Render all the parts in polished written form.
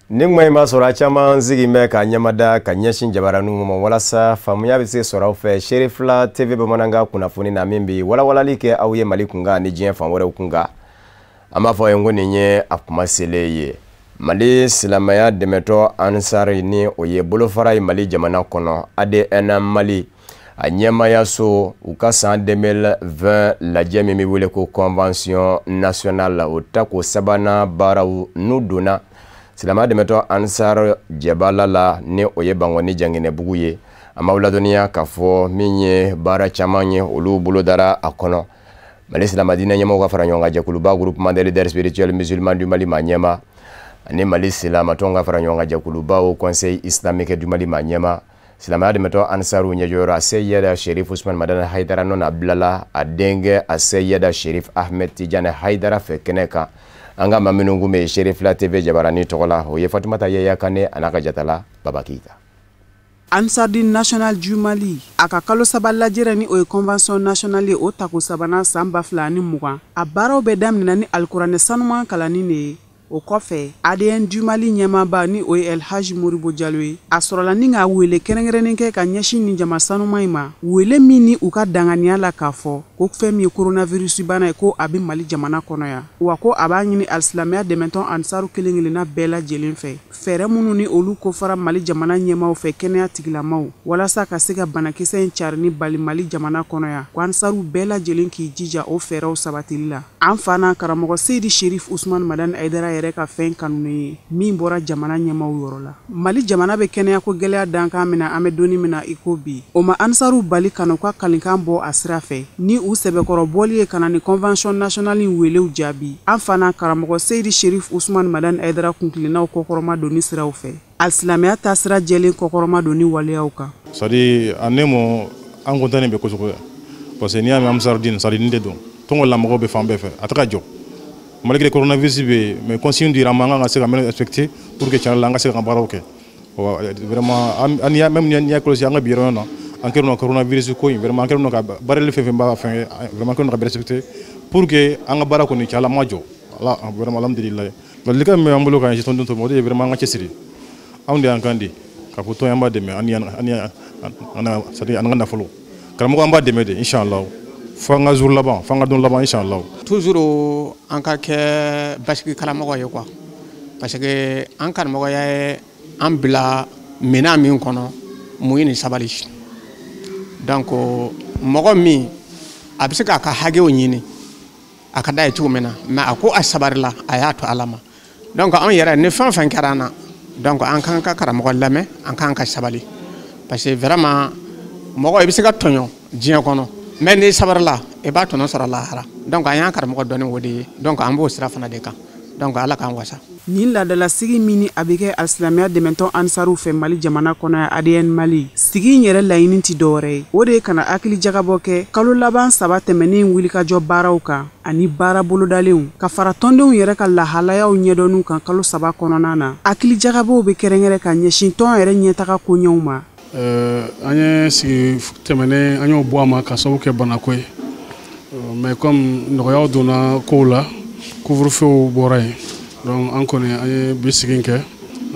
Ni kuma in b'a sɔrɔ a caman sigi bɛ ka ɲɛmada ka ɲɛsin jabaraninw ma walasa faamuya bɛ se sɔrɔ aw fɛ Serifila TV bamanankan kunnafoni na min bɛ walawalali kɛ aw ye Mali kunkan ni diɲɛ fan wɛrɛw kunkan. An b'a fɔ aw ye ko nin ye a kuma selen ye. Mali silamɛya dɛmɛtɔ Ansari ni o ye bolofara ye Mali jamana kɔnɔ ADN Mali a ɲɛmaayaso u ka san 2020 lajɛ min bɛ wele ko convention nationale o tako sabanan baaraw n'u donna silamɛya dɛmɛtɔ Ansar jɛbala la ni o ye Bankɔni Janginɛbugu ye. An b'aw ladɔnniya k'a fɔ min ye baara caman ye olu bolo dara a kɔnɔ. Mali silamɛ diinɛ ɲɛmɔgɔw ka fara ɲɔgɔn kan jɛkuluba groupement des leaders spirituels musulmans du Mali maa ɲɛma ani Mali silamɛtɔnw ka fara ɲɔgɔn kan jɛkuluba o conseil islamique du Mali maa ɲɛma silamɛya dɛmɛtɔ Ansaru ɲɛjɔyɔrɔ a Seyida Sherif Usman Madani Hayidara nɔ na bilala a denkɛ a Seyida Sherif Ahmed Tijani Hayidara fɛ kɛnɛ kan. An ka maa minnu kun bɛ Serifila TV jabarani tɔgɔ la o ye Fatumata Yaya Kane a n'a ka jatala Baba Keyita. Ansardine National du Mali a ka kalo saba lajɛrɛ ni o ye convention nationale ye o tako sabanan san 2020 a baaraw bɛ daminɛ ni alikuranɛ sanuman kalanni de ye. O kɔfɛ ADN du Mali ɲɛmaaba ni o ye El Hadji Modibo Jalo ye a sɔrɔla ni ka wele kɛrɛnkɛrɛnnen kɛ ka ɲɛsin nin jama sanuman in ma, wele min ni u ka danganiya la k'a fɔ ko fɛn min ye coronavirus bana ye ko a bɛ Mali jamana kɔnɔ yan, wa ko a b'a ɲini alisilamɛya dɛmɛtɔn Ansaru kelen kelenna bɛɛ lajɛlen fɛ fɛɛrɛ minnu ni olu kofara Mali jamana ɲɛmaaw fɛ kɛnɛya tigilamaw walasa ka se ka banakisɛ in carinni bali Mali jamana kɔnɔ yan, ko Ansaru bɛɛ lajɛlen k'i jija o fɛɛrɛw sabatili la. An fa n'an karamɔgɔ Seyidi Sherif Usman Madani Hayidara yɛrɛ ka fɛn kanunen ye min bɔra jamana ɲɛmaaw yɔrɔ la. Mali jamana bɛ kɛnɛyako gɛlɛya dankan min na an bɛ donni min na i ko bi, o ma Ansaru bali ka n'u ka kalenkan bɔ a sira fɛ ni u sɛbɛkɔrɔ bɔli ye ka na ni convention nationale in welew jaabi. An fa n'an karamɔgɔ Seyidi Sherif Usman Madani Hayidara kuntilennaw kɔkɔrɔma donni siraw fɛ alisilamɛya taasira jɛlen kɔkɔrɔma donni waleyaw kan. C'est-à-dire en un mot an content bɛ kosɛbɛ parce que n'i y'a mɛn Ansardine c'est-à-dire nin de don tɔngɔ lamɔgɔw bɛ fan bɛɛ fɛ a tɛ ka jɔ malgré coronavirus bɛ yen mais consigne dira an ma an kan ka se ka minnu respecter pour que tiɲɛ la an ka se ka baaraw kɛ. Vraiment an y'a même n'i y'a kɔlɔsi an ka bi yɔrɔ in na an kɛlen don coronavirus ko in vraiment an kɛlen don ka barrière fɛn fɛn b'a fɛn vraiment an kɛlen don ka respecter pour que an ka baara kɔni tiɲɛ la ma jɔ. Ala vraiment alhamdulilayi. Ladilikan min b'an bolo ka ɲɛsin tɔnden ma o de ye vraiment an ka cɛsiri anw de y'an kan di k'a fɔ tɔn an b'a dɛmɛ an c'est-à-dire an ka nafolo karamɔgɔ an b'a dɛmɛ de inchallah fo an ka jour laban fo an ka don laban inchallah. Toujours an ka kɛ basigi karamɔgɔ ye quoi parce que an karamɔgɔ ye an bila minɛn min kɔnɔ muɲu ni sabali, donc mɔgɔ min a bɛ se k'a ka hakɛw ɲini a ka d'a ye cogo min na mais a ko a sabalila a y'a to Ala ma, donc anw yɛrɛ ni fɛn o fɛn kɛra an na donc an k'an ka karamɔgɔ lamɛn an k'an ka sabali parce que vraiment mɔgɔ i bɛ se ka tɔɲɔ diɲɛ kɔnɔ mais n'i sabalila i b'a tɔnɔ sɔrɔ lahara, donc an y'an karamɔgɔ dɔn ni o de ye, donc an b'o sira fana de kan, donc Ala k'an wasa. Nin laadalasigi min ni a bɛ kɛ alisilamɛya dɛmɛtɔn Ansaru fɛ Mali jamana kɔnɔ yan ADN Mali sigi in yɛrɛ laɲini tɛ dɔwɛrɛ ye, o de ye ka na hakili jagabɔ kɛ kalo laban saba tɛmɛnen wulikajɔ baaraw kan ani baara bolodalenw ka fara tɔndenw yɛrɛ ka lahalayaw ɲɛdɔnniw kan kalo saba kɔnɔna na. Hakili jagabɔw bɛ kɛrɛnkɛrɛn ka ɲɛsin tɔn yɛrɛ ɲɛtaga koɲɛw ma. An ye sigi tɛmɛnen an y'o bɔ a ma ka sababu kɛ banako ye, mais comme nɔgɔyaw donna kow la couvre-feu bɔra yen, donc an kɔni an ye bi sigi kɛ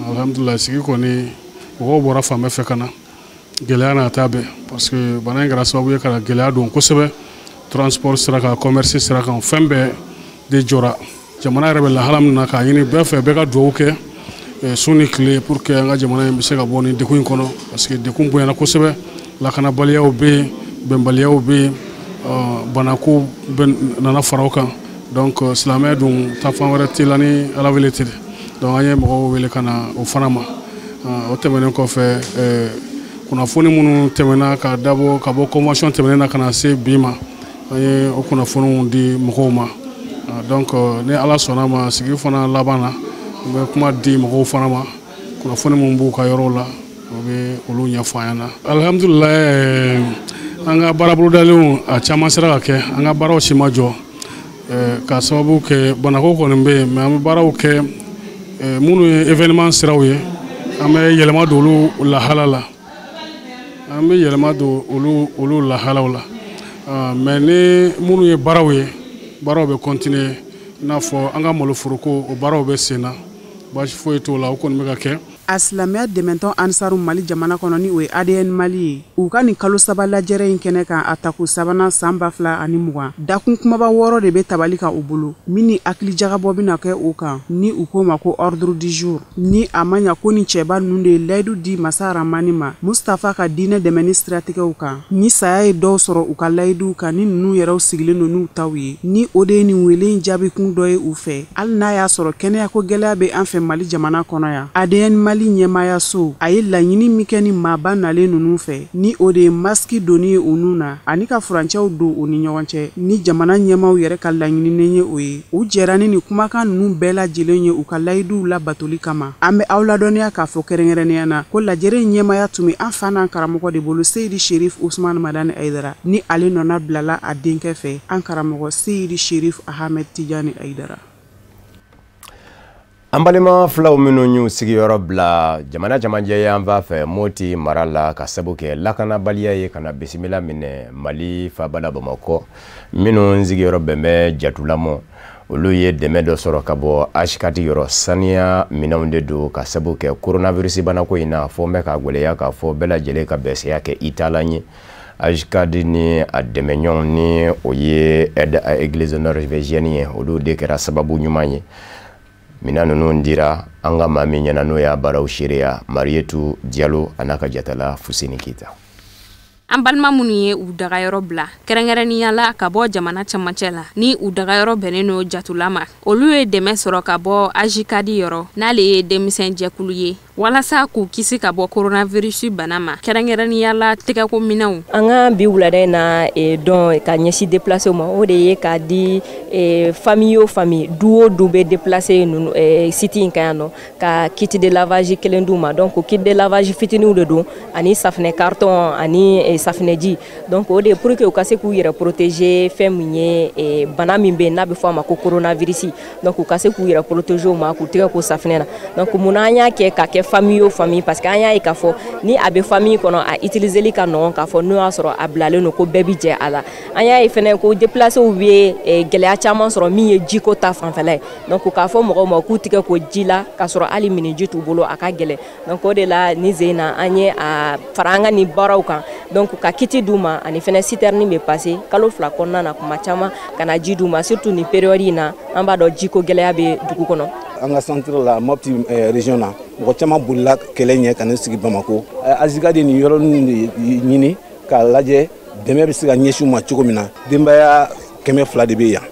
alhamdulilayi. Sigi kɔni mɔgɔw bɔra fan bɛɛ fɛ ka na, gɛlɛya n'a ta bɛɛ parce que bana in kɛra sababu ye ka gɛlɛya don kosɛbɛ transport sira kan, commerce sira kan, fɛn bɛɛ de jɔra. Jamana yɛrɛ bɛ lahala min na k'a ɲini bɛɛ fɛ bɛɛ ka dugawu kɛ su ni tile pour que an ka jamana in bɛ se ka bɔ nin degun in kɔnɔ parce que degun bonyana kosɛbɛ, lakanabaliyaw bɛ yen, bɛnbaliyaw bɛ yen, banako bɛɛ nana fara o kan, donc silamɛ dun taa fan wɛrɛ t'i la ni Ala wele tɛ, donc an ye mɔgɔw wele ka na o fana ma. O tɛmɛnen kɔfɛ kunnafoni minnu tɛmɛna ka dabɔ ka bɔ convention tɛmɛnen na ka na se bi ma, an ye o kunnafoniw di mɔgɔw ma, donc ni Ala sɔnna ma sigi fana laban na n bɛ kuma di mɔgɔw fana ma kunnafoni minnu b'u ka yɔrɔw la o bɛ olu ɲɛfɔ an ɲɛna. Alhamdulilayi an ka baara bolodalenw a caman sera ka kɛ, an ka baaraw si ma jɔ ka sababu kɛ banako kɔni bɛ yen, mais an bɛ baaraw kɛ minnu ye événement siraw ye. An bɛ yɛlɛma don olu lahala la, an bɛ yɛlɛma don olu lahalaw la. Mais ni minnu ye baaraw ye, baaraw bɛ continuer, i n'a fɔ an ka maloforoko, o baaraw bɛ sen na, baasi foyi t'o la, o kɔni bɛ ka kɛ. A silamɛya dɛmɛtɔn Ansaru Mali jamana kɔnɔ, ni o ye ADN Mali ye, u ka nin kalo 3 lajɛrɛ in kɛnɛ kan, a tako sabanan san 2020, dakun kumaba 6 de bɛ tabali kan u bolo, min ni hakili jagabɔ bɛna kɛ o kan, ni u k'o ma ko ordre du jour. Ni a ma ɲa ko nin cɛba ninnu de ye layidu di masa Ramani ma Mustafa ka diinɛ dɛmɛni siratigɛw kan, ni saya ye dɔw sɔrɔ u ka layiduw kan, ni ninnu yɛrɛw sigilen don n'u taw ye, ni o de ye nin wele in jaabikun dɔ ye u fɛ. Hali n'a y'a sɔrɔ kɛnɛyako gɛlɛya bɛ an fɛ Mali jamana kɔnɔ yan, ADN Mali ɲɛmaayaso a ye laɲini min kɛ ni maaba nalen ninnu fɛ, ni o de ye masiki donni ye u nun na ani ka furancɛw don u ni ɲɔgɔn cɛ, ni jamana ɲɛmaaw yɛrɛ ka laɲininen ye o ye, u jɛra ni nin kumakan ninnu bɛɛ lajɛlen ye u ka layiduw labatoli kama. An bɛ aw ladɔnniya k'a fɔ kɛrɛnkɛrɛnnenya na ko lajɛrɛ in ɲɛmaaya tun bɛ an fa n'an karamɔgɔ de bolo, Seyidi Sherif Usman Madani Ayidara, ni ale nɔna bilala a denkɛ fɛ, an karamɔgɔ Seyidi Sherif Ahmed Tijani Ayidara. An balima filaw minnu y'u sigiyɔrɔ bila jamana camancɛ yanfan fɛ, Moti mara la, ka sabu kɛ lakanabaliya ye, ka na bisimila minɛ Mali faaba la Bamakɔ, minnu sigiyɔrɔ bɛn bɛ Jatulamɔ, olu ye dɛmɛ dɔ sɔrɔ ka bɔ AJCAD yɔrɔ. Saniya minɛnw de don, ka sabu kɛ coronavirus banako in na, fɔ n bɛ ka gwɛlɛya k'a fɔ bɛɛ lajɛlen ka bɛsɛya kɛ i taalan ye. AJCAD ni a dɛmɛɲɔgɔn, ni o ye Aide à Église norvégienne ye, olu de kɛra sababu ɲuman ye. Minɛn ninnu dira an ka maa min ɲɛna, n'o y'a baaraw seereya, Marietu Diallo a n'a ka jatala Fuseni Keita. An balima minnu ye u dagayɔrɔ bila, kɛrɛnkɛrɛnnenya la ka bɔ jamana camancɛ la, ni u dagayɔrɔ bɛnnen no Jatula ma, olu ye dɛmɛ sɔrɔ ka bɔ AJCAD yɔrɔ, n'ale ye denmisɛn jɛkulu ye, walasa k'u kisi ka bɔ coronavirus bana ma, kɛrɛnkɛrɛnnenya la tɛgɛko minɛnw. An ka bi wulada in na dɔn ka ɲɛsin déplacé ma, o de ye k'a di famille o famille, du o du bɛ déplacé ninnu site in kan yan nɔ, ka kit de lavage kelen d'u ma. Donc kit de lavage fitininw de don, ani safunɛ carton ani safunɛji. Donc o de pour que u ka se k'u yɛrɛ protéger fɛn min ye bana min bɛ yen n'a bɛ fɔ a ma ko coronavirus. Donc u ka se k'u yɛrɛ protéger o ma, k'u tɛgɛ ko safunɛ na. Donc munna an y'a kɛ ka kɛ famille o famille? Parce que an y'a ye k'a fɔ ni a bɛ famille kɔnɔ, a utiliseli ka nɔgɔn, k'a fɔ n'o y'a sɔrɔ a bilalen don ko bɛɛ bi jɛ a la. An y'a ye fɛnɛ ko déplacés bɛ gɛlɛya caman sɔrɔ min ye jiko ta fanfɛla ye. Donc k'a fɔ mɔgɔw ma k'u tɛgɛ ko ji la k'a sɔrɔ hali miniji t'u bolo, a ka gɛlɛn. Donc o de la ni zen na an ye a fara an ka nin baaraw kan, donc ka kiti d'u ma, ani fɛnɛ citerne bɛ passer kalo 2 kɔnɔna na kuma caman ka na ji d'u ma, surtout nin période in na, an b'a dɔn jiko gɛlɛya bɛ dugu kɔnɔ. An ka centre la Mopti région na, mɔgɔ caman bolila kɛlɛ ɲɛ ka ne sigi Bamako. AJCAD nin yɔrɔ ninnu de ɲini k'a lajɛ dɛmɛ bɛ se ka ɲɛsin u ma cogo min na. Denbaya 200 de bɛ yan.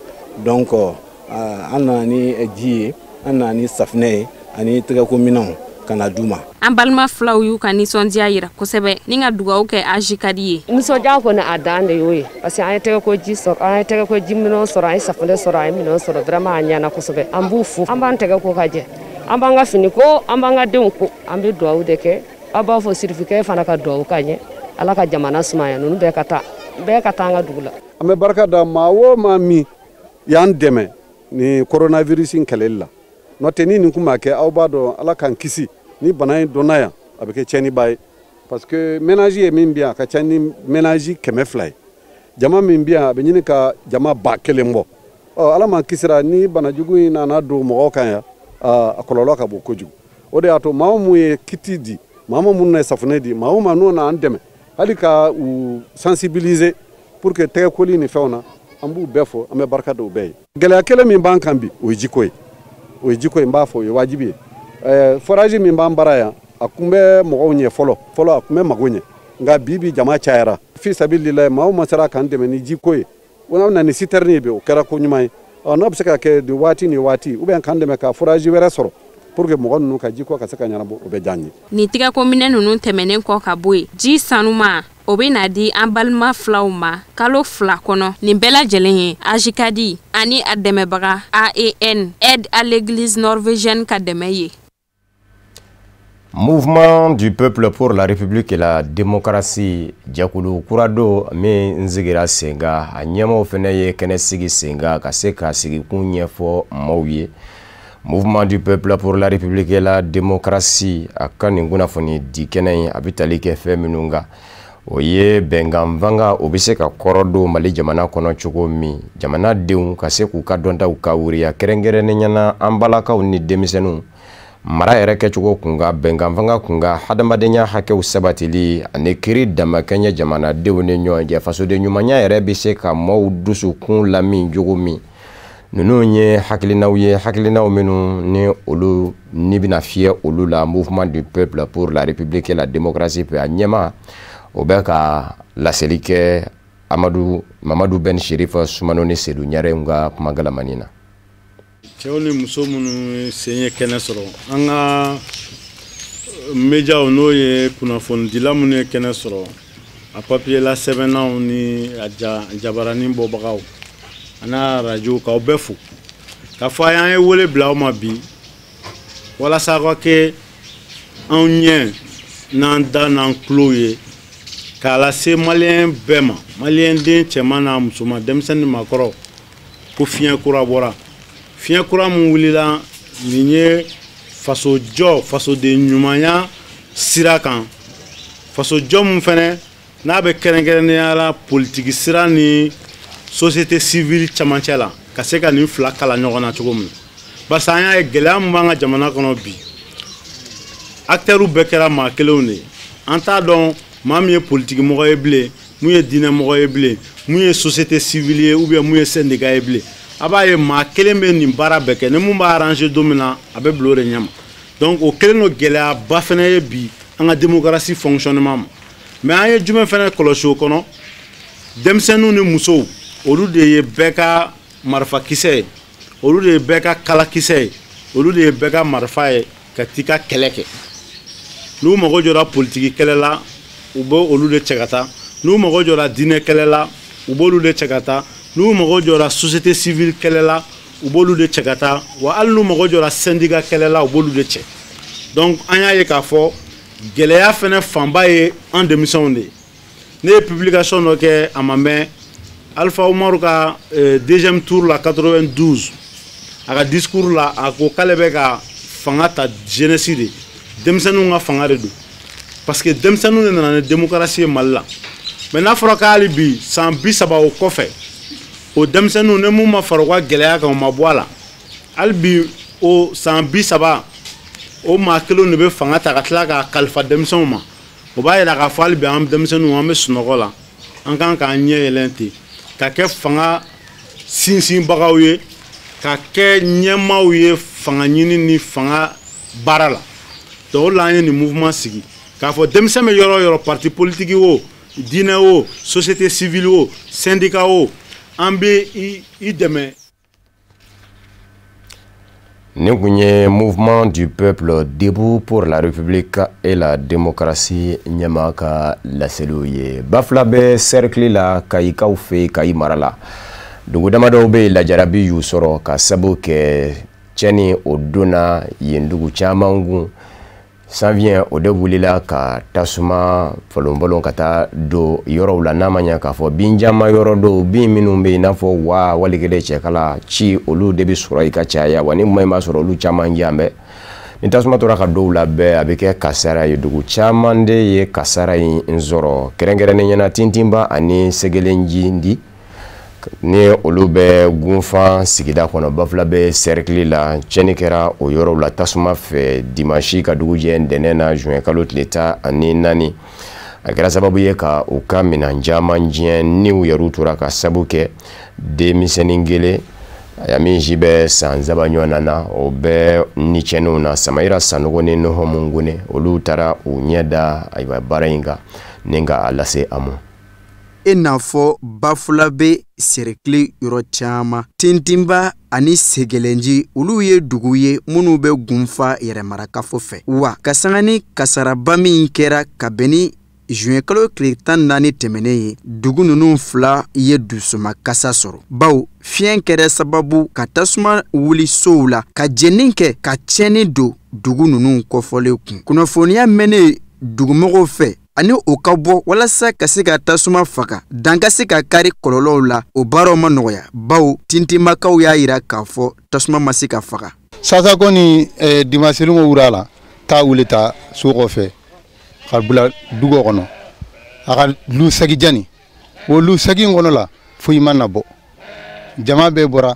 Donc an nana ni ji ye, an nana ni safunɛ ye ani tɛgɛkominɛnw ka na d'u ma. An balima filaw y'u ka nisɔndiya yira kosɛbɛ ni ka dugawu kɛ AJCAD ye. Nisɔndiya kɔni a dan de y'o ye, parce que an ye tɛgɛko ji sɔrɔ, an ye tɛgɛko ji minɛnw sɔrɔ, an ye safunɛ sɔrɔ, an ye minɛnw sɔrɔ, vraiment a ɲɛna kosɛbɛ. An b'u fo, an b'an tɛgɛ ko ka jɛ, an b'an ka fini ko, an b'an ka denw ko, an bɛ dugawu de kɛ. Aw b'a fɔ sirifikɛ fana ka dugawu ka ɲɛ, Ala ka jamana sumaya, ninnu bɛɛ ka taa, bɛɛ ka taa an ka dugu la. An bɛ barika da maa o maa min y'an dɛmɛ ni coronavirus in kɛlɛli la. N'o tɛ ni nin kun ma kɛ, aw b'a dɔn, Ala k'an kisi, ni bana in donna yan, a bɛ kɛ tiɲɛniba ye, parce que ménage ye min bɛ yan, a ka ca ni ménage 200 ye. Jama min bɛ yan, a bɛ ɲini ka jama 1000 bɔ. Ɔ Ala m'an kisira, ni banajugu in nana don mɔgɔw kan yan, a kɔlɔlɔ ka bon kojugu. O de y'a to maa mun ye kiti di, maa minnu ye safunɛ di, maa o maa n'o n'an dɛmɛ hali ka u sensibiliser pour que tɛgɛkoli ni fɛnw na, an b'u bɛɛ fo, an bɛ barika da u bɛɛ ye. Gɛlɛya kelen min b'an kan bi, o ye jiko ye. O ye jiko ye, n b'a fɔ o ye wajibi ye. Forage min b'an bara yan, a kun bɛ mɔgɔw ɲɛ fɔlɔ fɔlɔ, a kun bɛ mago ɲɛ, nka bi bi jama cayara. Fi sabililahi, maa o maa sera k'an dɛmɛ ni jiko ye, o n'a bɛ na ni citerne ye bi, o kɛra ko ɲuman ye. Ɔ n'o bɛ se ka kɛ de waati ni waati, ou bien k'an dɛmɛ ka forage wɛrɛ sɔrɔ pour que mɔgɔ ninnu ka jiko ka se ka ɲɛnabɔ, o bɛ diya n ye. Nin tɛgɛkominɛ ninnu tɛmɛnen kɔ ka bɔ yen, ji sanuma o bɛ na di an balima filaw ma kalo 2 kɔnɔ. Nin bɛɛ lajɛlen ye AJCAD ani a dɛmɛbaga AEN, Aide à l'Église norvégienne ka dɛmɛ ye. Mouvement du peuple pour la République et la démocratie, jɛkulu kura do min sigira sen kan, a ɲɛmaaw fana ye kɛnɛ sigi sen kan ka se ka sigikun ɲɛfɔ maaw ye. Mouvement du peuple pour la République et la démocratie a ka nin kunnafoni di kɛnɛ in, a bɛ tali kɛ fɛn minnu kan, o ye bɛnkan fanga, o bɛ se ka kɔrɔ don Mali jamana kɔnɔ cogo min, jamanadenw ka se k'u ka dɔntaw ka wuriya, kɛrɛnkɛrɛnnenya na an balakaw ni denmisɛnninw, mara yɛrɛ kɛcogo kunkan, bɛnkan fanga kunkan, hadamadenya hakɛw sabatili ani kiiri damakɛɲɛ jamanadenw ni ɲɔgɔn cɛ, fasoden ɲumanya yɛrɛ bɛ se ka maaw dusukun lamin cogo min. Ninnu ye hakilinaw ye, hakilinaw minnu ni olu ni bɛna fiyɛ olu la. Mouvement du peuple pour la République et la démocratie fɛ, a ɲɛma o bɛ ka laseli kɛ Amadu Mamadu Ben Sherifa Sumano ni Sedu Ɲare ka kuma galamani na. Cɛw ni muso minnu sen ye kɛnɛ sɔrɔ, an ka médiaw, n'o ye kunnafonidila minnu ye kɛnɛ sɔrɔ, a papier la sɛbɛnnaw ni a jabaranin bɔbagaw a n'a arajo, k'aw bɛɛ fo k'a fɔ an ye wele bila aw ma bi walasa aw ka kɛ anw ɲɛ n'an da n'an tulo ye k'a lase maliyɛn bɛɛ ma, maliyɛn den cɛman n'a musoman, denmisɛnnin ni maakɔrɔ, ko fiɲɛ kura bɔra. Fiɲɛ kura min wulila nin ye fasojɔ, fasoden ɲumanya sira kan, fasojɔ min fɛnɛ n'a bɛ kɛrɛnkɛrɛnnenya la politiki sira ni société civile camancɛ la, ka se ka nin fila kala ɲɔgɔn na cogo min na. Barisa an y'a ye, gɛlɛya min b'an ka jamana kɔnɔ bi, acteurs bɛɛ kɛra maa kelenw de ye. An t'a dɔn maa min ye politiki mɔgɔ ye bilen, mun ye diinɛ mɔgɔ ye bilen, mun ye société civile ye, ou bien mun ye syndicat ye bilen. A b'a ye, maa kelen bɛ nin baara bɛɛ kɛ, ni mun b'a arranger don min na, a bɛ bila o de ɲɛma. Donc o kɛlen don gɛlɛyaba fɛnɛ ye bi an ka démocratie fonctionnement ma. Mais an ye jumɛn fɛnɛ kɔlɔsi o kɔnɔ? Denmisɛnninw ni musow, olu de ye bɛɛ ka marifakisɛ ye, olu de ye bɛɛ ka kalakisɛ ye, olu de ye bɛɛ ka marifa ye ka t'i ka kɛlɛ kɛ. N'u mago jɔra politiki kɛlɛ la, u bɛ olu de cɛ ka taa. N'u mago jɔra diinɛ kɛlɛ la, u b'olu de cɛ ka taa. N'u mago jɔra société civile kɛlɛ la, u b'olu de cɛ ka taa. Wa hali n'u mago jɔra syndicat kɛlɛ la, u b'olu de cɛ. Donc an y'a ye k'a fɔ gɛlɛya fɛnɛ fanba ye an denmisɛnw de ye. Ne ye publication dɔ kɛ a ma mɛn, Alpha Umaru ka deuxième tour la 92, a ka discours la, a ko k'ale bɛ ka fanga ta jeunesse de, denmisɛnninw ka fanga de don, parce que denmisɛnninw de nana ni démocratie ye Mali la. Mais n'a fɔra k'hali bi, san 30 o kɔfɛ, o denmisɛnninw ni mun ma fara u ka gɛlɛya kan, o ma bɔ a la, hali bi o san 30, o maa kelenw de bɛ fanga ta ka tila k'a kalifa denmisɛnw ma, o b'a yira k'a fɔ hali bi an denmisɛnninw, an bɛ sunɔgɔ la. An kan k'an ɲɛ yɛlɛn ten ka kɛ fanga sinsinbagaw ye, ka kɛ ɲɛmaaw ye fanga ɲini ni fanga baara la. Donc o de la an ye nin mouvement sigi k'a fɔ denmisɛn bɛ yɔrɔ o yɔrɔ, parti politique o, diinɛ o, société civile o, syndicat o, an bɛ i dɛmɛ. Nin kun ye Mouvement du peuple debout pour la République et la démocratie ɲɛmaa ka laseliw ye. Bafulabe cercle la, Kayikaw fɛ, Kayi mara la, dugu damadɔw bɛ yen, lajarabi y'u sɔrɔ ka sabu kɛ tiɲɛni o donna yen dugu caman kun. Sanfiɲɛ o de wulila ka tasuma falonfalon ka taa don yɔrɔw la, n'a ma ɲɛ k'a fɔ binjama yɔrɔ dɔw, bin minnu bɛ yen, i n'a fɔ wa walikelen cɛkala ci, olu de bɛ sɔrɔ i ka caya. Wa ni maa in b'a sɔrɔ olu caman jan bɛ, ni tasuma tora ka dɔw la bɛɛ, a bɛ kɛ kasara ye. Dugu caman de ye kasara in sɔrɔ, kɛrɛnkɛrɛnnenya la Tintinba ani Segelenjindi, ni olu bɛ Gunfan sigida kɔnɔ, Bafulabe cercle la. Tiɲɛni kɛra o yɔrɔw la tasuma fɛ dimanche ka dugu jɛ ntɛnɛn na, juin kalo tile 14. A kɛra sababu ye ka u ka minɛn caman tiɲɛ, niw yɛrɛ tora ka sabu kɛ denmisɛnnin kelen a min si bɛ san 3 ɲɔgɔn na, o bɛ ni tiɲɛniw na. Samayira Sanogo ni Nuhumu Ngone, olu taara u ɲɛ da ayiwa baara in kan ni ka a lase a ma. I n'a fɔ Bafulabe cercle yɔrɔ caman, Tintinba ani Segelenji, olu ye dugu ye minnu bɛ Gunfa yɛrɛmarakafo fɛ. Wa ka sanga ni kasaraba min kɛra ka bɛn ni juin kalo tile 14 tɛmɛnen ye, dugu ninnu fila ye dusumakasa sɔrɔ, bawo fiɲɛ kɛra sababu ka tasuma wuli sow la, ka jeni kɛ, ka tiɲɛni don dugu ninnu kɔfɔlen kun. Kunnafoniya mɛnnen dugumɔgɔw fɛ ani o ka bɔ walasa ka se ka tasuma faga, dan ka se ka kari kɔlɔlɔw la, o baaraw ma nɔgɔya, bawo Tintinbakaw y'a yira k'a fɔ tasuma ma se ka faga. Sasa kɔni dimanche wura la taa wuli ta so kɔfɛ ka bila dugu kɔnɔ a ka lu segi jani o lu segi kɔnɔ la foyi ma na bɔ jama bɛɛ bɔra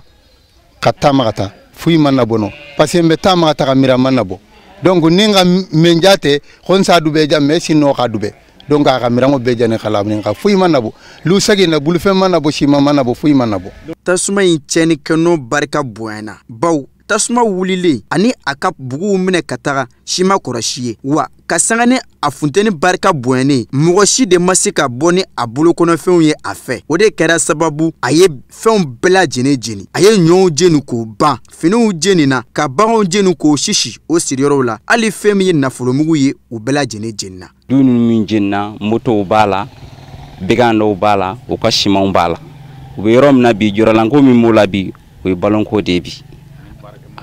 ka taama ka taa foyi ma na bɔ nɔ parce que n bɛ taama ka taga miira ma na bɔ donc ni n ka mɛnja tɛ ko n sa du bɛɛ ja mɛ sinɔ ka du bɛɛ donc a ka mirango bɛɛ jani ka lamini ka foyi ma na bɔ lu segi na bolofɛn ma na bɔ siman ma na bɔ foyi ma na bɔ. Tasuma in tiɲɛnikɛnɔ barika bonyana bawo tasuma wulilen ani a ka buguw minɛ ka taga si ma kɔrɔsi ye wa ka sanga ni a funteni barika bonyanen mɔgɔ si de ma se ka bɔ ni a bolokɔnɔfɛnw ye a fɛ. O de kɛra sababu a ye fɛnw bɛɛ lajɛlen jeni. A ye ɲɔw jeni k'o ban, finiw jenina, ka baganw jeni k'o sisi o siriyɔrɔw la. Hali fɛn min ye nafolomugu ye, o bɛɛ lajɛlen jenina. Du ninnu min jenina, motow b'a la, began dɔw b'a la, u ka simanw b'a la. U bɛ yɔrɔ min na bi, jɔrɔlanko min b'o la bi, o ye balonko de ye bi.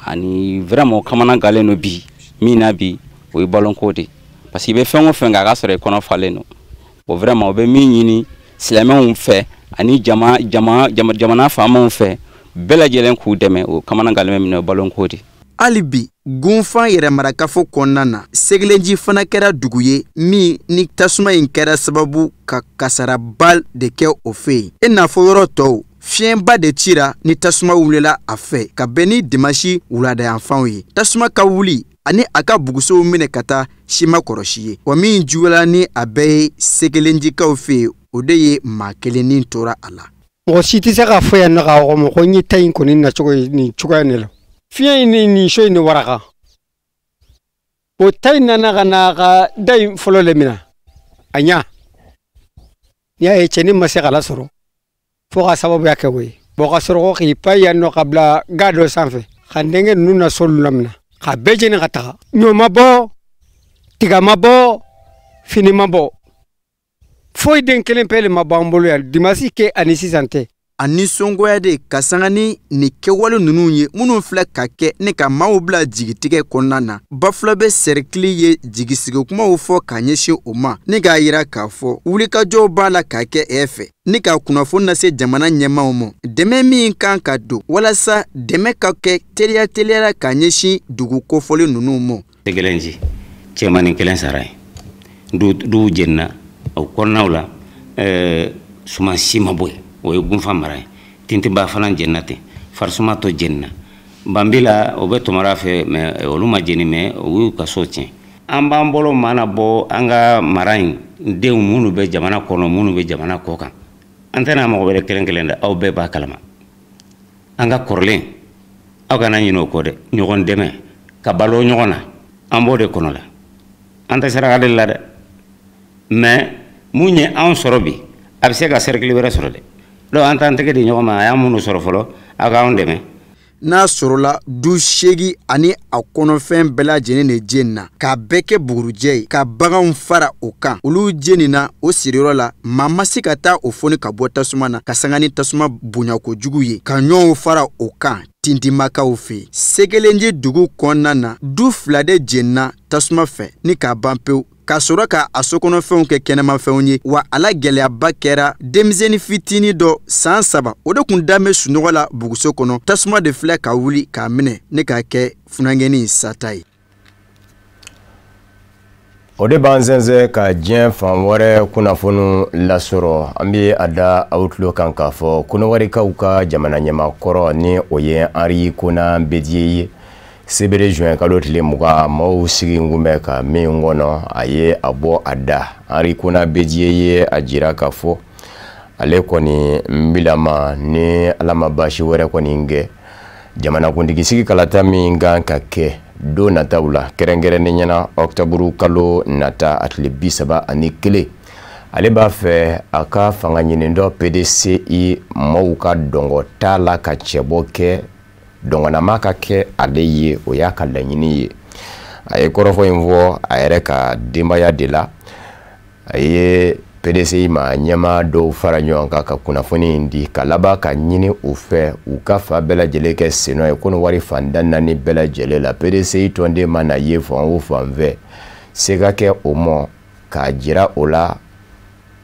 Ani vraiment kamana galen no bi min na bi o ye balonko de parce que i bɛ fɛn o fɛn kɛ a ka sɔrɔ i kɔnɔ falen don o vraiment o bɛ min ɲini silamɛw fɛ ani jamana faamaw fɛ bɛɛ lajɛlen k'u dɛmɛ o kamana galen bɛ min na o ye balonko de. Hali bi Gunfan yɛrɛmarakafo kɔnɔna na Segelenji fana kɛra dugu ye min ni tasuma in kɛra sababu ka kasaraba de kɛ o fɛ yen. I n'a fɔ yɔrɔ tɔw fiɲɛba de cira ni tasuma wulila a fɛ ka bɛn ni dimanche wuladayanfanw ye. Tasuma ka wuli ani a ka bugusow minɛ ka taa si ma kɔrɔsi ye. Wa min juguyala ni a bɛɛ ye Segelenjikaw fɛ yen, o de ye maa kelen ni tora a la. Mɔgɔ si tɛ se k'a fɔ yan nɔ k'a fɔ ko n ye ta in kɔni nacogo ye nin cogoya in de la. Fiɲɛ in ni nin so in de waraka. O ta in nana ka na a ka da in fɔlɔ de minɛ a ɲa. N'i y'a ye cɛnin ma se k'a lasɔrɔ fo ka sababuya kɛ o ye. Bon ka sɔrɔ ko k'i pan yan nɔ ka bila ga dɔ sanfɛ ka n denkɛ ninnu na solu lamina ka bɛɛ jeni ka taga. Ɲɔ ma bɔ, tiga ma bɔ, fini ma bɔ. Foyi den kelen pe de ma bɔ an bolo yan dimanche kɛ ani sisan tɛ. A nisɔngoya de ka sanga ni nin kɛwale ninnu ye minnu filɛ ka kɛ ne ka maaw bila jigitigɛ kɔnɔna na. Bafulabe sɛrikili ye jigisigikumaw fɔ ka ɲɛsin o ma ne k'a yira k'a fɔ wulikajɔw b'a la ka kɛ e fɛ ne ka kunnafoni lase jamana ɲɛmaaw ma dɛmɛ min kan ka don walasa dɛmɛ ka kɛ teliya teliyara ka ɲɛsin dugu kofɔlen ninnu ma. Segelenji cɛmannin kelen sara ye duw jenina o kɔnɔnaw la suman si ma bɔ yen. O ye Gunfan mara ye. Tintinba fana jenina ten, farisuma tɔ jenina. Banbila o bɛ Tomara fɛ mɛ olu ma jeni mɛ u y'u ka so tiɲɛ. An b'an bolo mana bɔ an ka mara in denw minnu bɛ jamana kɔnɔ minnu bɛ jamana kɔ kan. An tɛna mɔgɔ wɛrɛ kelen kelen dɛ, aw bɛɛ b'a kalama. An ka kɔrɔlen aw kana ɲinɛ o kɔ dɛ, ɲɔgɔn dɛmɛ ka balo ɲɔgɔn na an b'o de kɔnɔ la. An tɛ saraka deli la dɛ, mɛ mun ye anw sɔrɔ bi a bɛ se ka cercle wɛrɛ sɔrɔ dɛ. Donc an t'an tɛgɛ di ɲɔgɔn ma, a y'an minnu sɔrɔ fɔlɔ aw k'anw dɛmɛ. N'a sɔrɔla du 8 ani a kɔnɔfɛn bɛɛ lajɛlen de jenina k'a bɛɛ kɛ bugurujɛ ye ka baganw fara o kan olu jenina o siriyɔrɔ la maa ma se ka taa o foni ka bɔ tasuma na ka sanga ni tasuma bonya kojugu ye ka ɲɔgɔnw fara o kan Tintinmakaw fɛ yen. Segelenji dugu kɔnɔna na du 2 de jenina tasuma fɛ ni k'a ban pewu ka sɔrɔ ka a sokɔnɔfɛnw kɛ kɛnɛmafɛnw ye wa a la gɛlɛyaba kɛra denmisɛnnin fitinin dɔ san 3 o de kun dan bɛ sunɔgɔ la buguso kɔnɔ tasuma de filɛ ka wuli k'a minɛ ne k'a kɛ funankɛnin sata ye. O de b'an sɛnsɛn ka diɲɛ fan wɛrɛ kunnafoniw lasɔrɔ. An bɛ a da aw tulo kan k'a fɔ Kɔnɔwarikaw ka jamana ɲɛmaakɔrɔ ni o ye Henri Konan Bédié ye. Sebere juin kalo tile 20 maaw sigi kun bɛ ka min kɔnɔ a ye a bɔ a da. Henri Konan Bédié ye a jira k'a fɔ ale kɔni bilama ni Ala ma baasi wɛrɛ kɔni kɛ jamanakuntigi sigi kalata min kan ka kɛ don nataw la kɛrɛnkɛrɛnnen ɲɛna octobre kalo nata a tile 31 ale b'a fɛ a ka fanga ɲinindɔ PDCI maaw ka dɔngɔ t'a la ka cɛbɔ kɛ dɔngɔnama ka kɛ ale ye o y'a ka laɲini ye. A ye kɔrɔfɔ in fɔ a yɛrɛ ka denbaya de la. A ye PDCI ma ɲɛmaa dɔw fara ɲɔgɔn kan ka kunnafoni in di ka laban ka ɲini u fɛ u ka fa bɛɛ lajɛlen kɛ sennɔ ye ko ni wari fan da 4 bɛɛ lajɛlen la PDCI tɔnden mana ye fan o fan fɛ se ka kɛ o mɔ k'a jira o la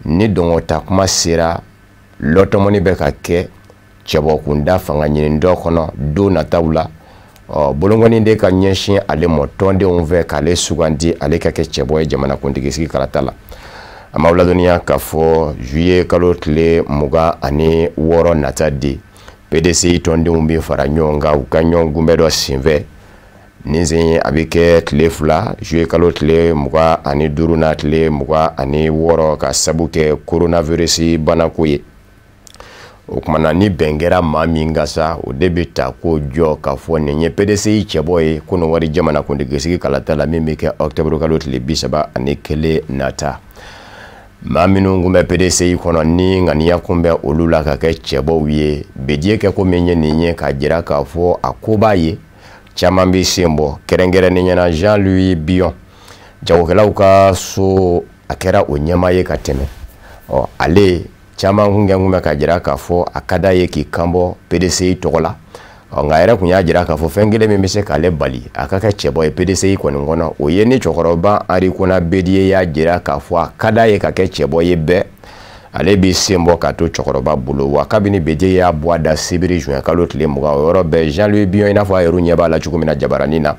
ni dɔngɔta kuma sera lɔtɔmɔni bɛ ka kɛ cɛbɔkunda fanga ɲini dɔ kɔnɔ don nataw la Ɔ bolonkɔni de ka ɲɛsin ale mɔ tɔndenw fɛ k'ale sugandi ale ka kɛ cɛbɔ ye jamanakuntigi sigi kalata la. An b'aw ladɔnniya k'a fɔ juillet kalo tile 26 nata di PDCI tɔndenw bɛ fara ɲɔgɔn kan u ka ɲɔgɔn kunbɛn dɔ senfɛ. Nin sen a bɛ kɛ tile 2 juillet kalo tile 25 n'a tile 26 ka sabu kɛ coronavirus banako ye. O tuma na ni bɛn kɛra maa min ka sa o de bɛ ta k'o jɔ k'a fɔ nin ye PDCI cɛbɔ ye Kɔnɔwari jamanakuntigi sigi kalata la min bɛ kɛ octobre kalo tile 31 nata. Maa minnu kun bɛ PDCI kɔnɔ ni ŋaniya kun bɛ olu la ka kɛ cɛbɔw ye, Bédié kɛ ko min ye nin ye k'a jira k'a fɔ a ko b'a ye, caman bɛ sen bɔ, kɛrɛnkɛrɛnnenya la Jean-Louis Billon, jagokɛlaw ka so a kɛra o ɲɛmaa ye ka tɛmɛ. Ɔ ale caman kun kɛ kun bɛ k'a jira k'a fɔ a ka d'a ye k'i kanbɔ PDCI tɔgɔ la. Ɔ nka a yɛrɛ kun y'a jira k'a fɔ fɛn kelen min bɛ se k'ale bali a ka kɛ cɛbɔ ye PDCI kɔni kɔnɔ, o ye ni cɛkɔrɔba Henri Konan Bédié y'a jira k'a fɔ a ka d'a ye ka kɛ cɛbɔ ye bɛɛ, ale b'i sen bɔ k'a to cɛkɔrɔba bolo. Wa kabini Bédié y'a bɔ a da sibiri juin kalo tile 20, o yɔrɔ bɛɛ Jean-Louis Billon i n'a fɔ a yɛrɛ ɲɛ b'a la cogo min na jabaranin na,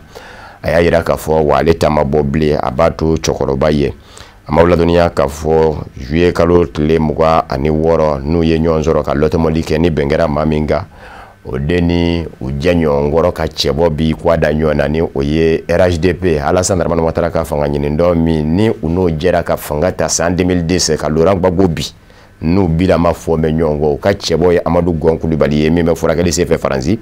a y'a jira k'a fɔ wa ale ta ma bɔ bilen, a b'a to cɛkɔrɔba ye. An b'aw ladɔnniya k'a fɔ juillet kalo tile 26 n'u ye ɲɔgɔn sɔrɔ ka lɔtɔmɔli kɛ, ni bɛn kɛra maa min kan, o den ni u jɛ ɲɔgɔn kɔrɔ ka cɛbɔ bi k'a da ɲɔgɔn na, ni o ye RHDP Alassane Dramane Ouattara ka fanga ɲini dɔ min ni u n'o jɛra ka fanga ta san 2010 ka Laurent Gbagbo bi n'u bilama fɔ bɛ ɲɔgɔn kɔ, u ka cɛbɔ ye Amadou Gon Coulibaly ye min bɛ furakɛli senfɛ Faransi.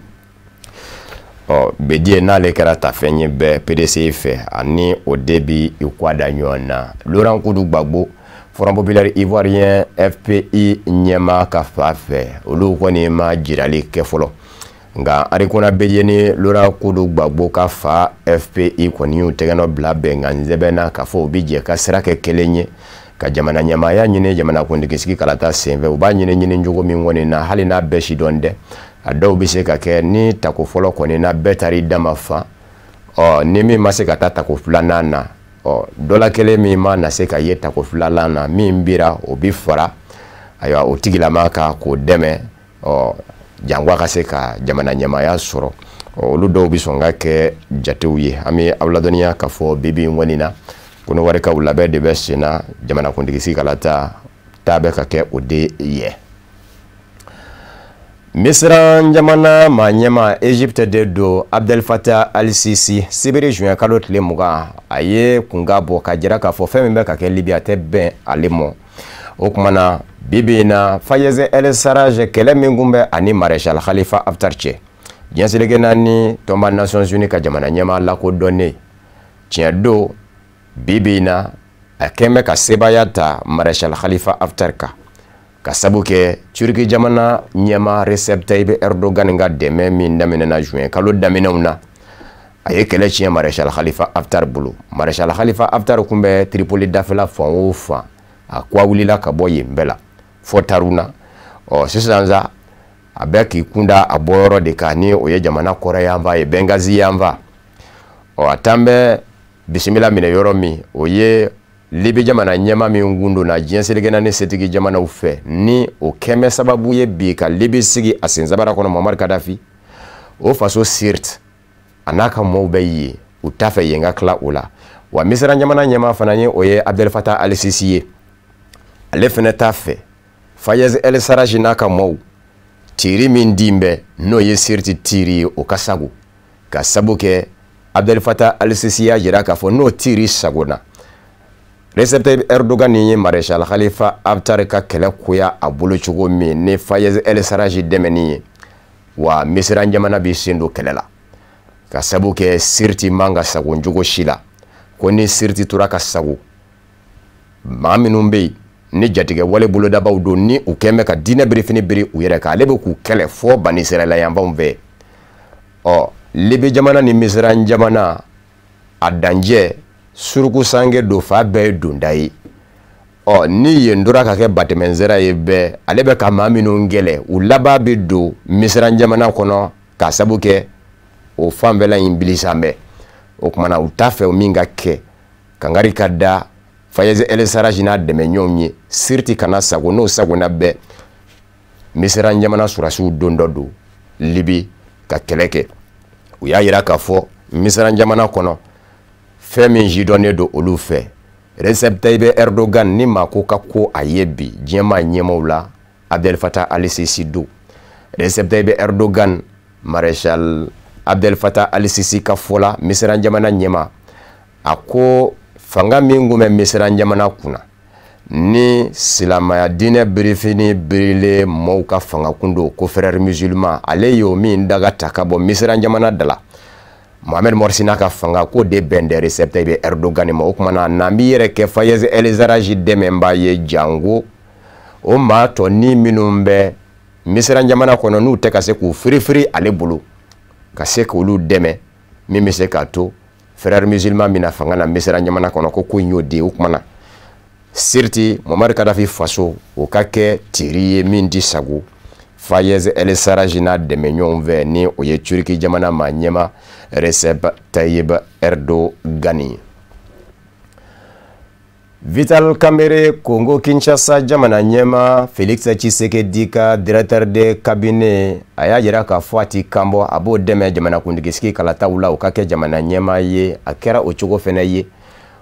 Ɔ Bédié n'ale kɛra tafɛn ye bɛɛ PDCI fɛ, ani o de bi i k'a da ɲɔgɔn na. Laurent Koudou Gbagbo, Front populaire ivoirien FPI ɲɛmaa ka fa fɛ, olu kɔni ma jirali kɛ fɔlɔ. Nka Henri Konan Bédié ni Laurent Koudou Gbagbo ka fa FPI kɔni y'u tɛgɛnɔ bila bɛnkan sɛbɛn na k'a fɔ u bi jɛ ka sira kɛ kelen ye ka jamana ɲɛmaaya ɲini jamanakuntigi sigi kalata senfɛ. U b'a ɲini cogo min kɔni na, hali n'a bɛɛ si dɔn dɛ, a dɔw bɛ se ka kɛ ni tako fɔlɔ kɔni na bɛɛ taara i dama fan, ɔ ni min ma se ka taa tako filanan na, ɔ dɔ la kelen min ma na se ka ye tako filanan na, min bira o bi fara ayiwa o tigilama kan k'o dɛmɛ, ɔ jango ka se ka jamana ɲɛmaaya sɔrɔ. Olu dɔw bɛ sɔn ka kɛ jatew ye. An bɛ aw ladɔnniya k'a fɔ bi bi in kɔni na, Kɔnɔwarikaw labɛn de bɛ sen na jamanakuntigi sigi kalata ta bɛ ka kɛ o de ye. Misira jamana maa ɲɛmaa Egypte de don Abdel Fattah al-Sisi, sibiri juin kalo tile 20 a ye kunkan bɔ ka jira k'a fɔ fɛn min bɛ ka kɛ Libi a tɛ bɛn ale mɔ. O tuma na bi bi in na Fayez el-Sarraj kɛlɛ min kun bɛ ani Maréchal Khalifa Haftar cɛ, diɲɛ seleke naani tɔnba Nations Unies ka jamana ɲɛmaa lakodɔnnen, tiɲɛ don bi bi in na a kɛn bɛ ka sebaaya ta Maréchal Khalifa Haftar kan, ka sabu kɛ Turki jamana ɲɛmaa Recep Tayyip Erdogan ka dɛmɛ min daminɛna juin kalo daminɛw na, a ye kɛlɛ tiɲɛ Maréchal Khalifa Haftar bolo. Maréchal Khalifa Haftar kun bɛ Tripoli dafɛla fan o fan, a kuwa wulila ka bɔ yen bɛɛ la fɔ Taruna. Ɔ sisan sa a bɛ k'i kunda a bɔyɔrɔ de kan, ni o ye jamana kɔrɔ yanfan ye, Benghazi yanfan. Ɔ a tan bɛ bisimila minɛ yɔrɔ min, o ye Libi jamana ɲɛmaa min kun donna diɲɛ seleke naani setigi jamanaw fɛ, ni o kɛmɛ sababu ye bi ka Libi sigi a sensabara kɔnɔ, Muammar Kadhafi. O faso Sirte a n'a ka mɔɔw bɛ yen, u t'a fɛ yen ka tila o la. Wa Misira jamana ɲɛmaa fana ye o ye Abdel Fattah al-Sisi ye, ale fana t'a fɛ Fayez el-Sarraj n'a ka mɔɔw tiiri min din bɛ n'o ye Sirte tiiri ye, o ka sago, ka sabu kɛ Abdel Fattah al-Sisi y'a jira k'a fɔ n'o tiiri sagona, Recep Tayyip Erdogan ye Maréchal Khalifa Haftar ka kɛlɛ koya a bolo cogo min ni Fayez el-Sarraj dɛmɛni ye, wa Misira jamana b'i sen don kɛlɛ la, ka sabu kɛ Sirte man ka sago cogo si la. Ko ni Sirte tora ka sago, maa minnu bɛ yen ni jatigɛ wale bolodabaw don, ni u kɛn bɛ ka diinɛ birifini biri u yɛrɛ kan, ale bɛ k'u kɛlɛ fɔ Banisirayila yanfanw fɛ. Ɔ Libi jamana ni Misira jamana a dancɛ suruku sange don, fa bɛɛ ye donda ye. Ɔ ni yen tora ka kɛ batɛmɛnsira ye bɛɛ, ale bɛ ka maa minnu kɛlɛ, u laban bɛ don Misira jamana kɔnɔ, k'a sabu kɛ o fanfɛla in bilisan bɛ. O tuma na u t'a fɛ min ka kɛ, kangari ka da Fayez el-Sarraj n'a dɛmɛɲɔgɔnw ye, Sirte kana sago, n'o sagona bɛɛ, Misira jamana sɔrɔdasiw don dɔ don Libi ka kɛlɛ kɛ. U y'a jira k'a fɔ Misira jamana kɔnɔ fɛn min jidɔnnen don olu fɛ, Recep Tayyip Erdogan ni maa ko ka ko a ye bi diɲɛmaa ɲɛmaaw la, Abdel Fattah al-Sisi don. Recep Tayyip Erdogan, maréchal Abdel Fattah al-Sisi ka fɔ la, Misira jamana ɲɛmaa, a ko fanga min kun bɛ Misira jamana kunna ni silamɛya diinɛ birifini birilen maaw ka fanga kun don, ko frère musulman, ale y'o min daga ta ka bɔ Misira jamana da la, Mohamed Morsi n'a ka fanga k'o de bɛn dɛ Recep Tayyip Erdogan ma. O tuma na n'an b'i yɛrɛ kɛ Fayez El Sarraj dɛmɛbaa ye, jango o maa tɔ ni minnu bɛ Misira jamana kɔnɔ n'u tɛ ka se k'u firifiri ale bolo ka se k'olu dɛmɛ, min bɛ se k'a to frère musulman bɛna fanga na Misira jamana kɔnɔ, ko in y'o de ye. O tuma na Sirti Muammar Kadhafi faso o ka kɛ teri ye min ti sago Fayez El Sarraj n'a dɛmɛɲɔgɔnw fɛ, ni o ye Turki jamana maa ɲɛma Recep Tayyip Erdogan ye. Vital Kamerhe, Congo Kinshasa jamana ɲɛma Félix Tshisekedi ka directeur de cabinet, a y'a jira k'a fɔ a ti kan bɔ, a b'o dɛmɛ jamanakuntigi sigi kalataw la, o ka kɛ jamana ɲɛmaa ye. A kɛra o cogo fɛnɛ ye.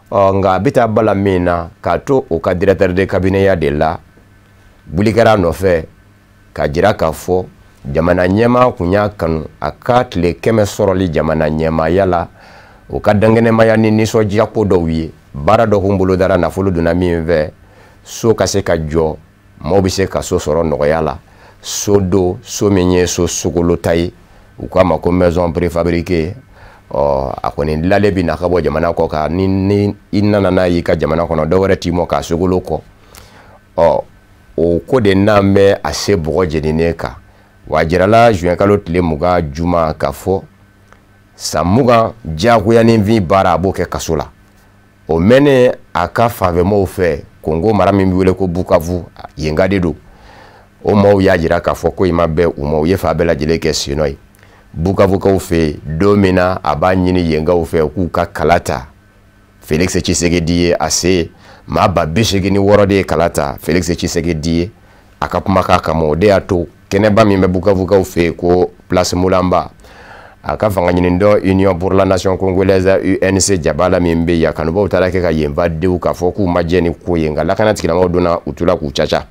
Ɔ nka a bɛ taa bala min na k'a to o ka directeur de cabinet ya de la, wuli kɛra a nɔfɛ k'a jira k'a fɔ jamana ɲɛmaa kun y'a kanu a ka tile 100 sɔrɔli jamana ɲɛmaaya la, o ka dankɛnɛmaya ni nisɔndiya ko dɔw ye. Baara dɔ kun bolodara nafolo donna min fɛ, so ka se ka jɔ, maaw bɛ se ka so sɔrɔ nɔgɔya la. So do, so min ye so sogolota ye, u k'a ma ko maison préfabriquée. Ɔ a kɔni dilalen bɛ na ka bɔ jamana kɔ kan, ni i nana n'a y'i ka jamana kɔnɔ, dɔ wɛrɛ t'i mɔ k'a sogolo kɔ. Ɔ o ko de n'an bɛ a se bɔgɔ jeninen kan. Wa a jirala juin kalo tile 20 juma k'a fɔ san 20 diyagoyaninfin baara a b'o kɛ kaso la. O mɛnnen a ka fanfɛmɔgɔw fɛ, Congo mara min bɛ wele ko Bukavu, yenka de don. O maaw y'a jira k'a fɔ ko i ma bɛn u ma, u ye fa bɛɛ lajɛlen kɛ sen nɔ ye. Bukavukaw fɛ yen, don min na a b'a ɲini yenkaw fɛ k'u ka kala ta Félix Tshisekedi ye, a se maa 86,000 de ye kala ta Félix Tshisekedi ye a ka kumakan kama. O de y'a to kɛnɛba min bɛ Bukavukaw fɛ yen ko Place Mulamba, a ka fanga ɲini dɔ Union pour la Nation Congolaise UNC jabala min bɛ yen, kanubaw taara kɛ ka yenfa denw k'a fɔ k'u ma jɛ ni ko ye, nka lakana tigilamɔgɔw donna u tula k'u caca.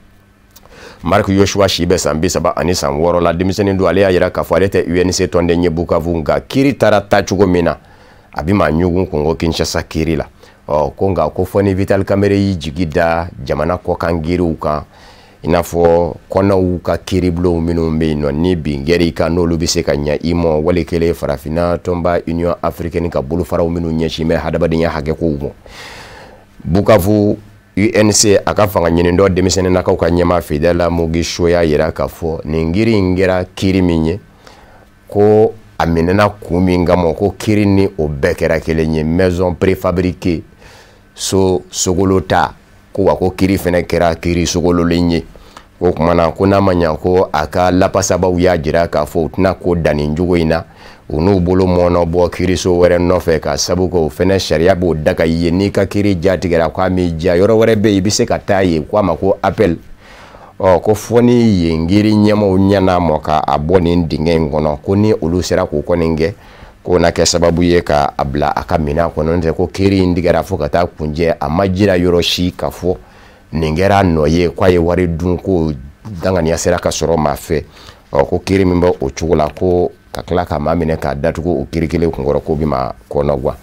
Marc Yoshua si bɛ san 36 la, denmisɛnnin don, ale y'a jira k'a fɔ ale tɛ UNC tɔnden ye Bukavu, nka kiiri taara taa cogo min na a bɛ maa ɲugun Congo Kinshasa kiiri la. Ɔ ko nka ko fɔ ni Vital Kamerhe y'i jigi da jamana kɔkan kiiriw kan, i n'a fɔ kɔnɔw ka kiiribulonw minnu bɛ yen nɔ ni bin kɛra i kan n'olu bɛ se ka ɲɛ i ma, wali kelen farafinna tɔnba Union africaine ka bolofaraw minnu ɲɛsin bɛ hadamadenya hakɛkow ma. Bukavu UNC a ka fanga ɲini dɔ denmisɛnninnakaw ka ɲɛmaa Fidela Mugisho y'a jira k'a fɔ nin kiiri in kɛra kiiri min ye, ko a minɛna kun min kama, ko kiiri ni o bɛɛ kɛra kelen ye, maison préfabriquée, so sogolota, ko wa ko kiiri fɛnɛ kɛra kiiri sogololen ye. O tuma na ko n'a ma ɲa ko a ka lapasabaw y'a jira k'a fɔ u tɛna ko danni cogo in na, u n'u bolo mɔnɔ bɔ kiiriso wɛrɛ nɔfɛ, ka sabu kɛ o fɛnɛ sariya b'o daga i ye, n'i ka kiiri jatigɛra k'a m'i diya, yɔrɔ wɛrɛ bɛ yen i bɛ se ka taa yen, k'a ma ko appel. Ɔ ko fɔ ni yen kiiri ɲɛmaaw ɲɛna mɔ k'a bɔ nin dingɛ in kɔnɔ, ko ni olu sera k'o kɔni kɛ, k'o na kɛ sababu ye k'a bila a ka minɛn kɔnɔ. N'o tɛ ko kiiri in tigɛra fo ka taa kunjɛ, a ma jira yɔrɔ si k'a fɔ nin kɛra a nɔ ye, k'a ye wari dun, ko danganiya sera ka sɔrɔ maa fɛ. Ɔ ko kiiri min bɛ o cogo la, ko ka tila ka maa minɛ k'a datugu o kiiri kelen kunkɔrɔ, k'o bɛ maa kɔnɔguwan.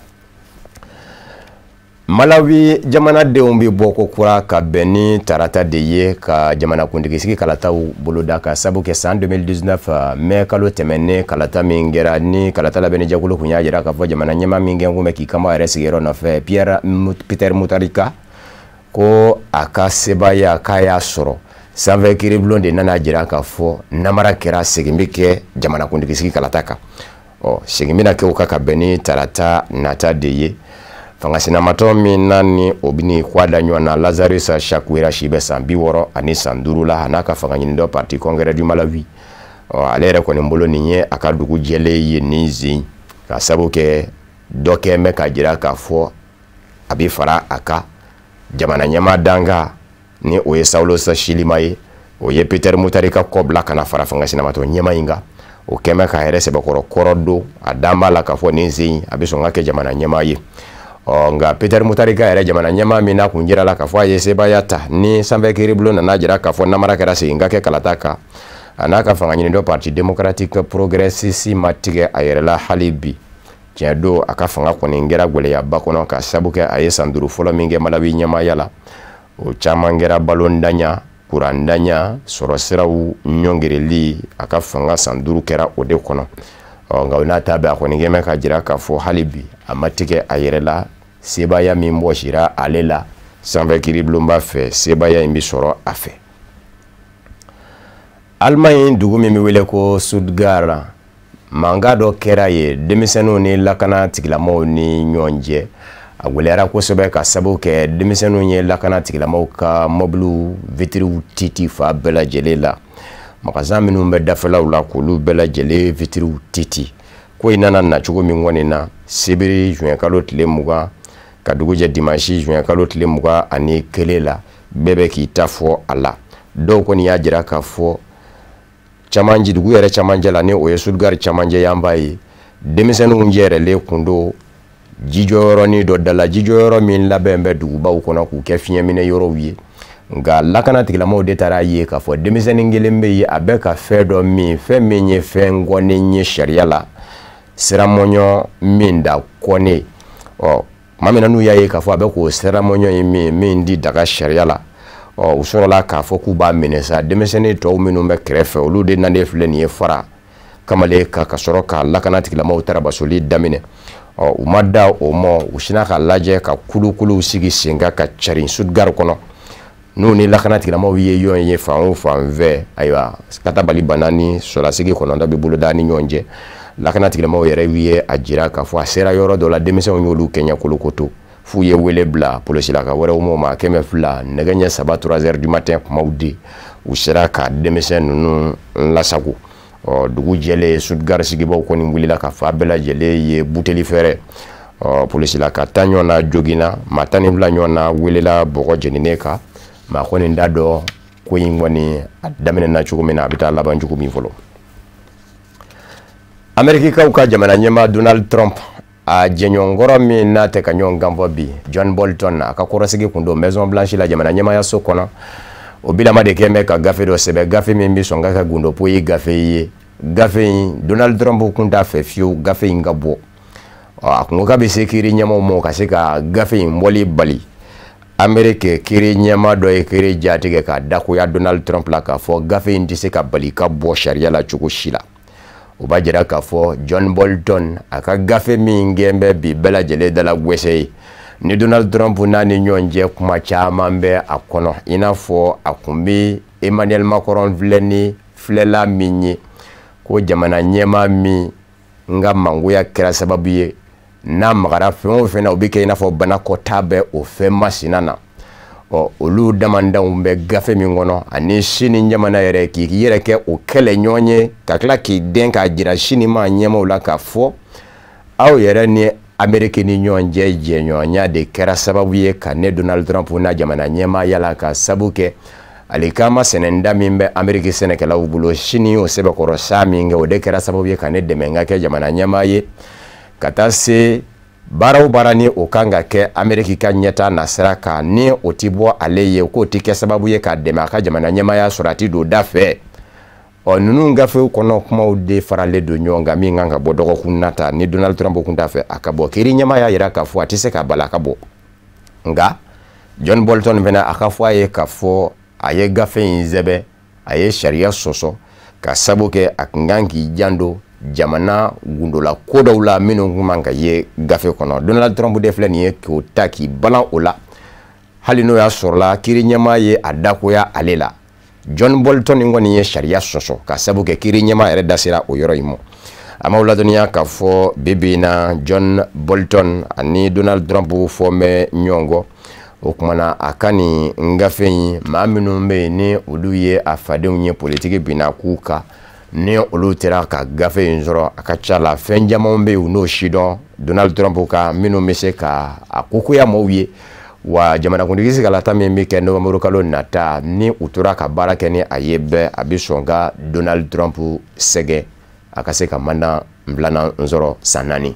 Malawi jamanadenw bɛ bɔ ko kura ka bɛn ni tarata de ye ka jamanakuntigi sigi kalataw boloda, ka sabu kɛ san 2019 mɛ kalo tɛmɛnen kalata min kɛra, ni kalata labɛnni jɛkulu kun y'a jira k'a fɔ jamana ɲɛmaa min kɛ kun bɛ k'i kanbɔ a yɛrɛ sigiyɔrɔ nɔfɛ, Pierre Peter Mutharika, ko a ka sebaaya k'a y'a sɔrɔ. Sanfɛ kiiribulon de nana jira k'a fɔ namara kɛra, segin bɛ kɛ jamanakuntigi sigi kalata kan. Ɔ segin bɛna kɛ o kan ka bɛn ni tarata nata de ye. Fanga sinamatɔ min na ni o bɛ k'a da ɲɔgɔn na, Lazarus Chakwera si bɛ san 65 la, a n'a ka fanga ɲini dɔ parti Congrès du Malawi. Ɔ ale yɛrɛ kɔni bolo nin ye a ka dugu jɛlen ye nin zen, ka sabu kɛ dɔ kɛ bɛ k'a jira k'a fɔ a bɛ fara a ka jamana ɲɛmaa dankan, ni o ye Saulos Chilima ye, o ye Peter Mutharika kɔ bila ka na fara fanga sinamatɔ ɲɛmaa in kan. O kɛmɛ k'a yɛrɛ sɛbɛkɔrɔ kɔrɔ don, a dan b'a la k'a fɔ nin sen a bɛ sɔn ka kɛ jamana ɲɛmaa ye. Ɔ nka Peter Mutharika yɛrɛ, jamana ɲɛmaa min n'a kun jira la k'a fɔ a ye sebaaya ta ni sanfɛ kiiribulon nana jira k'a fɔ namara kɛra, segin ka kɛ kalata kan, a n'a ka fanga ɲini dɔ Parti démocratique progressiste ma tigɛ a yɛrɛ la hali bi. Tiɲɛ don, a ka fanga kɔni kɛra gwɛlɛyaba kɔnɔ, ka sabu kɛ a ye san 5 fɔlɔ min kɛ Malawi ɲɛmaaya la, o caman kɛra balondanya, kurandanya, sɔrɔ siraw ɲɔngirili. A ka fanga san 5 kɛra o de kɔnɔ. Ɔ nka o n'a ta bɛɛ, a kɔni kɛmɛ ka jira k'a fɔ hali bi a ma tigɛ a yɛrɛ la. Sebaaya min bɔsira ale la sanfɛ kiiribulonba fɛ, sebaaya in bɛ sɔrɔ a fɛ. Alimaɲi dugu min bɛ wele ko Stuttgart, mankan dɔ kɛra yen denmisɛnninw ni lakana tigilamɔgɔw ni ɲɔgɔn cɛ. A gwɛlɛyara kosɛbɛ, ka sababu kɛ denmisɛnninw ye lakana tigilamɔgɔw ka mɔbiliw vitiriw titi fa bɛɛ lajɛlen la, magasin minnu bɛ dafɛlaw la, k'olu bɛɛ lajɛlen vitiriw titi. Ko in nana nacogo min kɔni na, sibiri juin kalo tile 20 ka dugu jɛ dimanche juin kalo tile 21 la, bɛɛ bɛ k'i ta fɔ a la. Dɔw kɔni y'a jira k'a fɔ camancɛ, dugu yɛrɛ camancɛ la, ni o ye Stuttgart camancɛ yanba ye, denmisɛnninw jɛrɛlen kun don jijɔyɔrɔnin dɔ da la, jijɔyɔrɔ min labɛn bɛ dugubaw kɔnɔ k'u kɛ fiɲɛminɛ yɔrɔw ye. Nka lakana tigilamɔgɔw de taara ye k'a fɔ denmisɛnnin kelen bɛ yen, a bɛ ka fɛn dɔ min, fɛn min ye fɛn gɔnnen ye sariya la, siramɔɲɔ min da kɔnnen. Ɔ tuma min na n'u y'a ye k'a fɔ a bɛ k'o siramɔɲɔ in min di daga sariya la, ɔ u sɔrɔla k'a fɔ k'u b'a minɛ sa. Denmisɛnnin tɔw minnu bɛ kɛrɛfɛ, olu de nalen filɛ nin ye fara kamalen kan, ka sɔrɔ ka lakana tigilamɔgɔw tarabasoli daminɛ. Ɔ u ma da o ma, u sinna k'a lajɛ ka kulukuluw sigi sen kan ka carin Stuttgart kɔnɔ. N'u ni lakana tigilamɔgɔw ye ɲɔgɔn ye fan o fan fɛ, ayiwa, katabali banna ni sɔrɔlasigi 9 bɛ boloda ni ɲɔgɔn cɛ. Lakana tigilamɔgɔw yɛrɛ ye a jira k'a fɔ a sera yɔrɔ dɔ la, denmisɛnw y'olu kɛɲɛ kolokoto, f'u ye wele bila polosilaka wɛrɛw ma 200 nɛgɛ ɲɛ 3 3 heures du matin kumaw di, u sera ka denmisɛn ninnu lasago. Ɔ dugu jɛlen, Stuttgart sigibaw kɔni wulila ka fa bɛɛ lajɛlen ye buteli fɛrɛ. Ɔ polosilaka 10 ɲɔgɔn na joginna, maa 12 ɲɔgɔn na welela bɔgɔ jeninen kan. Maa kɔni t'a dɔn ko in kɔni a daminɛna cogo min na, a bɛ taa laban cogo min fɔlɔ. Amerikikaw ka jamana ɲɛmaa Donald Trump, a jɛɲɔgɔnkɔrɔ min n'a tɛ ka ɲɔgɔn kanfɔ bi, John Bolton, a ka kɔrɔsigi kun don Maison Blanche la, jamana ɲɛmaayaso kɔnɔ. O bilama de kɛn bɛ ka gafe dɔ sɛbɛn, gafe min bɛ sɔn ka kɛ gundopoyi gafe ye. Gafe in, Donald Trump kun t'a fɛ fiyewu gafe in ka bɔ. A kun ko k'a bɛ se kiiri ɲɛmaaw ma ka se ka gafe in bɔli bali. Ameriki kiiri ɲɛmaa dɔ ye kiiri jatigɛ k'a dakoya Donald Trump la k'a fɔ gafe in tɛ se ka bali ka bɔ sariya la cogo si la. O b'a jira k'a fɔ John Bolton, a ka gafe min gɛn bɛ bi bɛɛ lajɛlen dala gwɛsɛ ye, ni Donald Trump n'a ni ɲɔgɔn cɛ kuma caman bɛ a kɔnɔ, i n'a fɔ a kun bɛ Emmanuel Macron filɛ ni filɛla min ye, ko jamana ɲɛmaa min n ka mangoya kɛra sababu ye n'a magara fɛn o fɛn na, o bɛ kɛ i n'a fɔ banakɔtaa bɛ o fɛn masina na. Ɔ olu damandanw bɛ gafe min kɔnɔ, ani sini jamana yɛrɛ k'i yɛrɛ kɛ o kɛlɛ ɲɔgɔn ye, ka tila k'i den k'a jira sini maa ɲɛmaaw la k'a fɔ aw yɛrɛ ni Ameriki ni ɲɔgɔn cɛ jɛɲɔgɔnya de kɛra sababu ye ka ne Donald Trump na jamana ɲɛmaaya la, ka sabu kɛ alikama sɛnɛnda min bɛ Ameriki sɛnɛkɛlaw bolo sini o sɛbɛkɔrɔ sa min kɛ, o de kɛra sababu ye ka ne dɛmɛ n ka kɛ jamana ɲɛmaa ye, ka taa se baara o baara ni o kan ka kɛ Ameriki ka ɲɛtaa nasira kan, ni o ti bɔ ale ye, k'o ti kɛ sababu ye k'a dɛmɛ a ka jamana ɲɛmaaya sɔrɔ, a ti don da fɛ. Ɔ ninnu gafew kɔnɔ kumaw de faralen don ɲɔgɔn kan min kan ka bɔ dɔgɔkun nata, ni Donald Trump kun t'a fɛ a ka bɔ. Kiiri ɲɛmaa y'a jira k'a fɔ a tɛ se ka bali a ka bɔ. Nka John Bolton fana, a ka fɔ a ye k'a fɔ a ye gafe in sɛbɛn, a ye sariya sɔsɔ, ka sabu kɛ a kun kan k'i janto jamana gundola ko dɔw la minnu kun man ka ye gafe kɔnɔ. Donald Trump de filɛ nin ye k'o ta k'i balan o la, hali n'o y'a sɔrɔla kiiri ɲɛmaa ye a dakoya ale la. John Bolton kɔni ye sariya sɔsɔ, ka sabu kɛ kiiri ɲɛmaa yɛrɛ da sera o yɔrɔ in ma. A m'aw ladɔnniya k'a fɔ bi bi in na, John Bolton ani Donald Trump fɔ bɛ ɲɔgɔn kɔ. O kumana na, a ka nin gafe in, maa minnu bɛ yen ni olu ye a fadenw ye politiki binna k'u kan, ni olu tera ka gafe in sɔrɔ, a ka ca la fɛn caman bɛ yen u n'o si dɔn Donald Trump ka, minnu bɛ se ka a kokoya maaw ye. Wa jamanakuntigi sigalata min bɛ kɛ novembre kalo nata, ni u tora ka baara kɛ ni a ye bɛɛ, a bɛ sɔn ka Donald Trump sɛgɛn A ka se ka mandat filanan sɔrɔ san 4.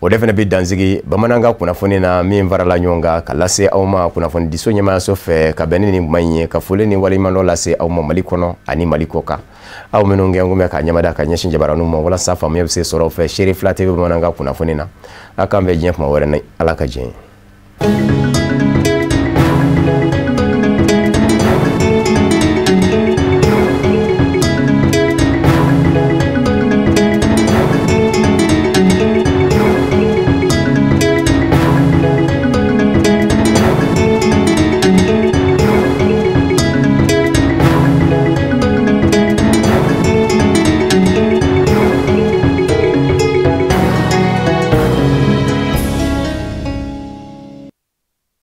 O de fana bɛ dansigi bamanankan kunnafoni na min farala ɲɔgɔn kan ka lase aw ma kunnafonidiso ɲɛmaayaso fɛ ka bɛn ni nin kuma in ye, ka foli ni waleɲumandɔn lase aw ma Mali kɔnɔ ani Mali kɔ kan, aw minnu kɛ kun bɛ ka ɲɛmada ka ɲɛsin jabaraninw ma walasa faamuya bɛ se sɔrɔ aw fɛ Seere Fila TV bamanankan kunnafoni na. A k'an bɛn diɲɛ kuma wɛrɛ ni Ala ka jɛn ye.